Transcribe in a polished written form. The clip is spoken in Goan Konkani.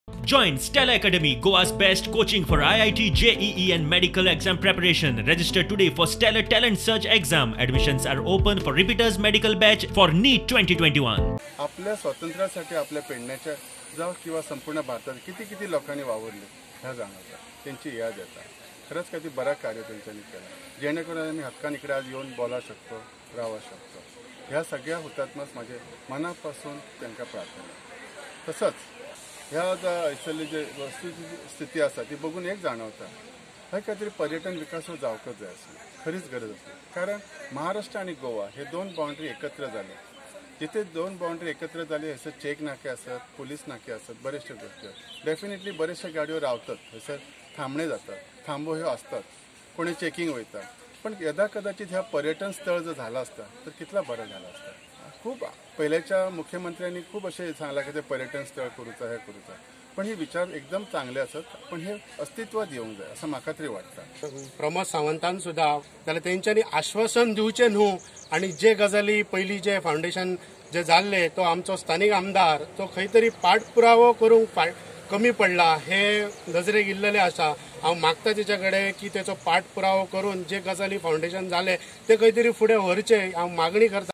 Join Stella Academy, Goa's best coaching for IIT, JEE and medical exam preparation. Register today for Stellar Talent Search exam. Admissions are open for repeaters medical batch for NEET 2021. आपल्या स्वातंत्र्यासाठी आपल्या पेडण्याच्या जावं किंवा संपूर्ण भारतात किती किती लोकांनी वावरले ह्या जाणवतात, त्यांची याद येतात. खरंच काही बरा कार्य त्यांच्यानी केलं, जेणेकरून आम्ही हक्कान इकडे आज येऊन बोला शकतो, रावू शकतो. ह्या सगळ्या हुतात्मास माझे मनापासून त्यांना प्रार्थना. तसंच ह्या हयसरली जे वस्तुस्थिती आसा ती बघून एक जाणवता हय काहीतरी पर्यटन विकास हो जावंकच जाय आसली, खरीच गरज आसली. कारण महाराष्ट्र आणि गोवा हे दोन बाउंड्री एकत्र जाले, जिथे दोन बाउंड्री एकत्र जाली हयसर चेक नाके आसत, पोलीस नाके आसत, बरेचशे गोश्टी डेफिनेटली बरेचशे गाडयो रावतात, हयसर थांबणे जातात, थांबो ह्यो आसतात, कोणी चेकिंग वयता. पण यदा कदाचित ह्या पर्यटन स्थळ जर झालं असता तर कितला बरं झालं असतं. खूप पहिल्याच्या मुख्यमंत्र्यांनी खूप असे सांगला की ते पर्यटन स्थळ करूचा, हे करूचा, पण हे विचार एकदम चांगले असत, पण हे अस्तित्वात येऊन जाय असं म्हाका तरी वाटतं. प्रमोद सावंतान सुद्धा जाल्यार तेंच्यांनी आश्वासन दिवचें न्हू आनी जे गजाली पयलीं जे फावंडेशन जे जाल्ले तो आमचो स्थानीक आमदार तो खंय तरी पाठपुरावो करूंक कमी पडला हे नजरेक इल्लेलें आसा. हांव मागता तेच्या कडेन की तेचो पाठपुरावो करून जे गजाली फावंडेशन जाले ते खंय तरी फुडें व्हरचें हांव मागणी करता.